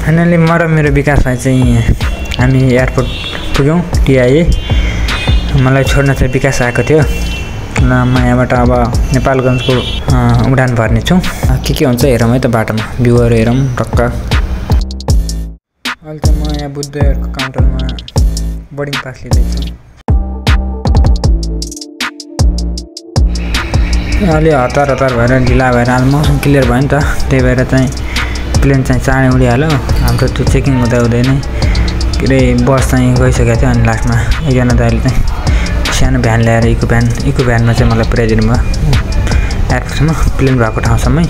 Finally म र मेरो विकास भाइ चाहिँ हामी एयरपोर्ट पुग्यौँ टिआइए। मलाई छोड्न चाहिँ विकास आएको थियो र म यहाँबाट अब नेपालगञ्जको उडान भर्ने छु। के हुन्छ हेरौँ है त बाटोमा भ्यूहरू हेरौँ टक्क। अहिले चाहिँ म यहाँ बुद्ध एयरको काउन्टरमा बोर्डिङ पास लिँदैछु। अलि हतार भएर ढिला भएर अहिले मौसम क्लियर भयो नि त, त्यही भएर चाहिँ प्लेन चाहिँ चाँडै उडिहाल्यो। हाम्रो त्यो चेकिङ हुँदै नै के अरे बस चाहिँ गइसकेको थियो। अनि लास्टमा एकजना दाइले चाहिँ सानो भ्यान ल्याएर इको भ्यानमा चाहिँ मलाई पुर्याइदिनु भयो एयरपोर्टसम्म, प्लेन भएको ठाउँसम्मै।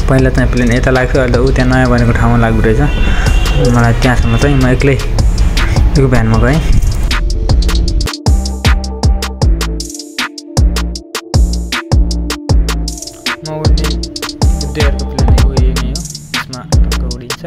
पहिला चाहिँ प्लेन यता लाग्थ्यो, अहिले ऊ त्यहाँ नयाँ बनेको ठाउँमा लाग्दो रहेछ। मलाई त्यहाँसम्म चाहिँ म एक्लै इको भ्यानमा गएँ। म उड्ने बुद्धेहरूको प्लेन उयो नै हो, यसमा टक्क उडिन्छ।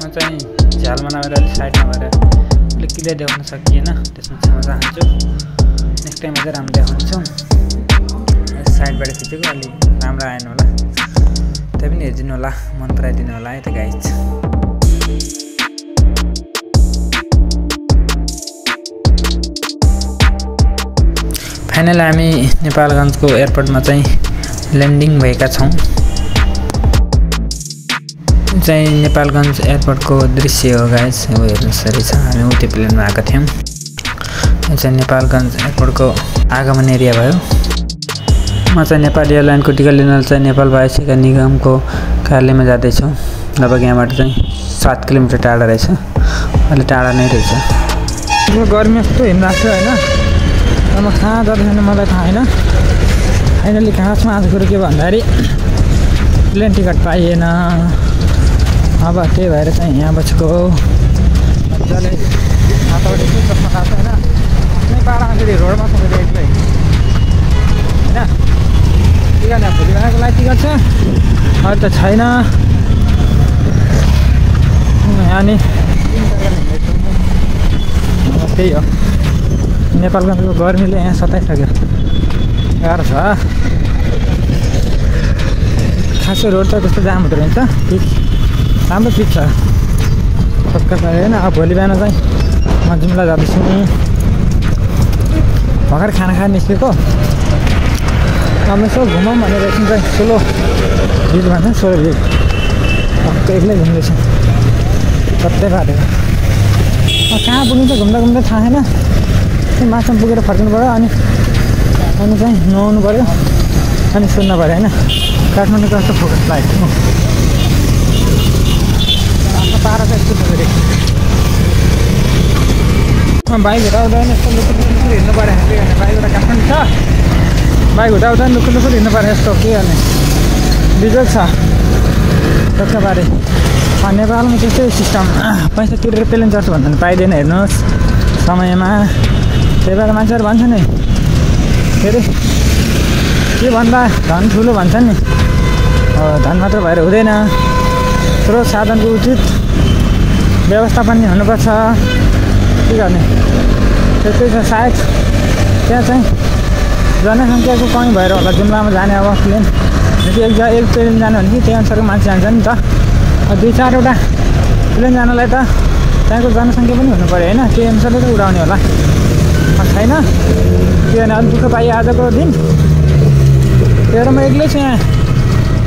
चाहिँ झ्यालमा नभएर अलिक साइडमा भएर अलिक क्लियर देखाउन सकिएन, त्यसमा क्षमा चाहन्छु। नेक्स्ट टाइममा चाहिँ राम्रो देखाउँछु। साइडबाट खिचेको अलिक राम्रो आएन होला, त्यही पनि हेरिदिनु होला, मन पराइदिनु होला है त गाइज। फाइनल हामी नेपालगञ्जको एयरपोर्टमा चाहिँ ल्यान्डिङ भएका छौँ। चाहिँ नेपालगञ्ज एयरपोर्टको दृश्य हो गाइज, अब हेर्नुहोस् सरी छ। हामी उतै प्लेनमा आएका थियौँ। यो चाहिँ नेपालगञ्ज एयरपोर्टको आगमन एरिया भयो। म चाहिँ नेपाल एयरलाइनको टिकट लिन चाहिँ नेपाल वायु सेवा निगमको कार्यालयमा जाँदैछु। लगभग यहाँबाट चाहिँ 7 किलोमिटर टाढा रहेछ, अलि टाढा नै रहेछ। गर्मी यस्तो हिँड्दा थियो होइन, म कहाँ जाँदैछ मलाई थाहा होइन। फाइनली खासमा आज कुरो के भन्दाखेरि प्लेन टिकट पाइएन। अब त्यही भएर चाहिँ यहाँ बसेको मजाले हातबाट चस्मा लाग्छ होइन। कुनै पाडामा फेरि रोडमा छ फेरि एक्लै होइन। टिकट यहाँ भोलि बिहानको लागि टिकट छ, अहिले त छैन। अनि त्यही हो, नेपालगञ्जको गर्मीले यहाँ सताइसक्यो, गाह्रो छ। खासै रोड त कस्तो जाम हुँदो रहेछ, ठिक राम्रो ठिक छ पक्का छ होइन। अब भोलि बिहान चाहिँ म जुम्ला जाँदैछु। भर्खर खाना खाएर निस्केको, अब यसो घुमौँ भनेर एकछिन चाहिँ सोलो भिड भन्छ, सोलो भिड टक्क एक्लै घुम्दैछु कतै बाटो। कहाँ पुगिन्छ घुम्दा थाहा छैन। मासुमा पुगेर फर्किनु पऱ्यो, अनि चाहिँ नुहाउनु पऱ्यो, अनि सुन्नु पऱ्यो होइन। काठमाडौँ कस्तो फोकस लाग्यो पारा चाहिँ यस्तो फेरि। बाइक हुँदा यस्तो लुकुर हिँड्नु पऱ्यो। के गर्ने, बाइकबाट काठमाडौँ छ, बाइक हुँदा लुकुर हिँड्नु पऱ्यो यस्तो। के गर्ने, बिजोग छ टक्कबारे। नेपालमा त्यस्तै सिस्टम, पैसा तिरेर प्लेन चढ्छु भन्दा पनि पाइँदैन हेर्नुहोस् समयमा। त्यही भएर मान्छेहरू भन्छ नि के अरे के भन्दा धन ठुलो भन्छ नि, धन मात्र भएर हुँदैन, स्रोत साधनको उचित व्यवस्थापन हुनुपर्छ। के गर्ने, त्यस्तै छ सायद। त्यहाँ चाहिँ जनसङ्ख्याको कमी भएर होला जुम्लामा जाने अब प्लेन। एक प्लेन जानु भने कि त्यही अनुसारको मान्छे जान्छ नि त। 2-4वटा प्लेन जानलाई त त्यहाँको जनसङ्ख्या पनि हुनु पऱ्यो होइन, त्यही अनुसारले त उडाउने होला। छैन के भने अलिक दुःख पाइयो आजको दिन। त्यही भएर म एक्लै छु यहाँ,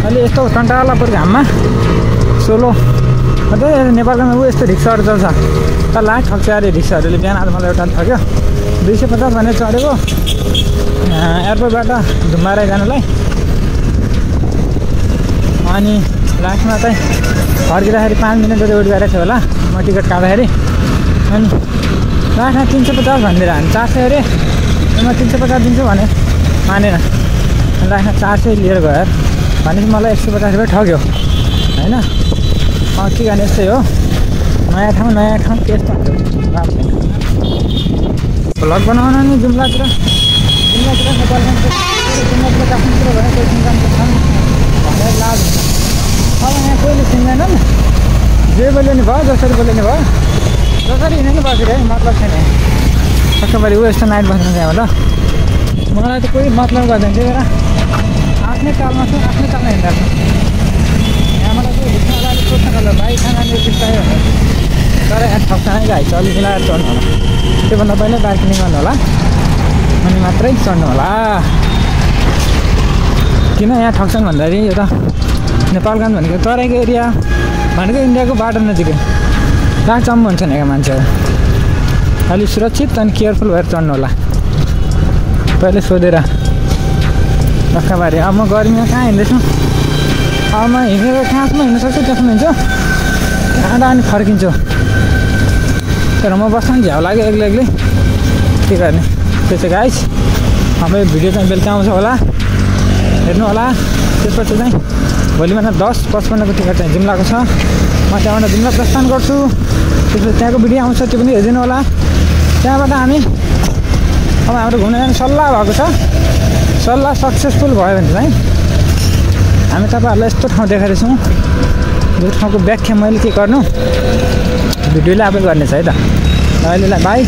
अहिले यस्तो टन्टाला पऱ्यो घाममा सोलो। अझै नेपालमा ऊ यस्तो रिक्साहरू चल्छ त, लाख ठग्छ अरे रिक्साहरूले। बिहान आज मलाई एउटा ठग्यो, 250 भनेर चढेको एयरपोर्टबाट धुम्बाराई जानुलाई। अनि लास्टमा चाहिँ फर्किँदाखेरि 5 मिनट जति वेट गरेको थियो होला म टिकट काट्दाखेरि। अनि लास्टमा 350 भनिदिएर हामी 400 अरे म 350 दिन्छु भने मानेन। लास्टमा 400 लिएर गयो भनेपछि मलाई 150 रुपियाँ ठग्यो होइन। के गर्ने यस्तै हो, नयाँ ठाउँ त्यस्तो हुन्छ। भ्लग बनाउन नि जुम्लातिर काठमाडौँतिर भने कोही इन्कमको छ भनेर लाभ हुन्छ। अब यहाँ कोहीले चिन्दैनन्, जे बोल्यो नि भयो, जसरी बोल्यो नि भयो, जसरी हिँड्नु नि बसेर मतलब छैन। सक्कैभरि ऊ यस्तो नाइट बस्नु त्यहाँबाट मलाई त कोही मतलब गर्दैन। त्यही भएर आफ्नै तालमा छु, आफ्नै तालमा हिँड्दा छु। यहाँबाट चाहिँ भित्र अलिक सोध्न गयो भाइ खाना बिर्तायो भने तर यहाँ ठक्सानै गाई छ, अलिक मिलाएर चढ्नु होला। त्योभन्दा पहिल्यै बार्गेनिङ गर्नु होला अनि मात्रै चढ्नु होला। किन यहाँ ठग्छन् भन्दाखेरि यो त नेपालगञ्ज भनेको तराईको एरिया भनेको इन्डियाको बाटो नजिकै, जहाँ चम्म हुन्छ नि मान्छेहरू। अलिक सुरक्षित अनि केयरफुल भएर चढ्नु होला। पहिले सोधेर लक्काबारी। अब म गर्मीमा कहाँ हिँड्दैछु, अब म हिँडेर कहाँसम्म हिँड्नु सक्छु त्यसमा हिँड्छु, त्यहाँबाट अनि फर्किन्छु। तर म बस्न झ्याउ लाग्यो एक्लै के गर्ने। त्यसो गाइस हाम्रो भिडियो चाहिँ बेलुका आउँछ होला, हेर्नु होला। त्यसपछि चाहिँ भोलि बिहान 10:55को टिकट चाहिँ जुम्लाको छ। म त्यहाँबाट जुम्ला प्रस्थान गर्छु। त्यसपछि त्यहाँको भिडियो आउँछ, त्यो पनि हेरिदिनु होला। त्यहाँबाट हामी अब हाम्रो घुम्न जाने सल्लाह भएको छ। सल्लाह सक्सेसफुल भयो भने चाहिँ हामी तपाईँहरूलाई यस्तो ठाउँ देखाएको छौँ, जो ठाउँको व्याख्या मैले के गर्नु भिडियोले आफै गर्नेछ है त। अहिलेलाई भाइ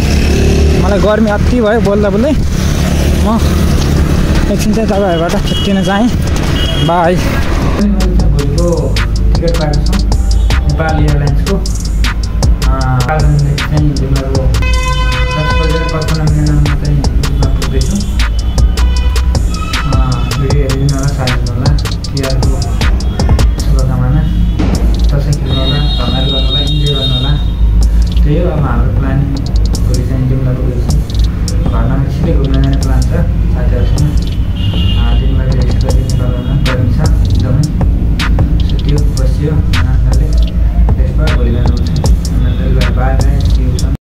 मलाई गर्मी अति भयो बोल्दा बोल्दै, म एकछिन चाहिँ तपाईँहरूबाट छुट्टिन चाहेँ। बाई। भोलिको टिकट पाएको छौँ नेपाल एयरलाइन्सको। चाहिँ जुम्लाको 10:55 चाहिँ जुम्ला पुग्दैछु। भिडियो हेरिदिनु होला, सारिदिनु होला। तिहारको शुभकामना। दसैँ खेल्नु होला, धमाल गर्नु होला, इन्जोय गर्नु होला। त्यही हो अब हाम्रो प्लान। भोलि चाहिँ जुम्ला पुगेपछि घरमा छिटै घुम्न जाने प्लान छ साथीहरूसँग। दिनभरि रेस्ट गरिदिने गर्मी छ एकदमै, सुत्यो बस्यो।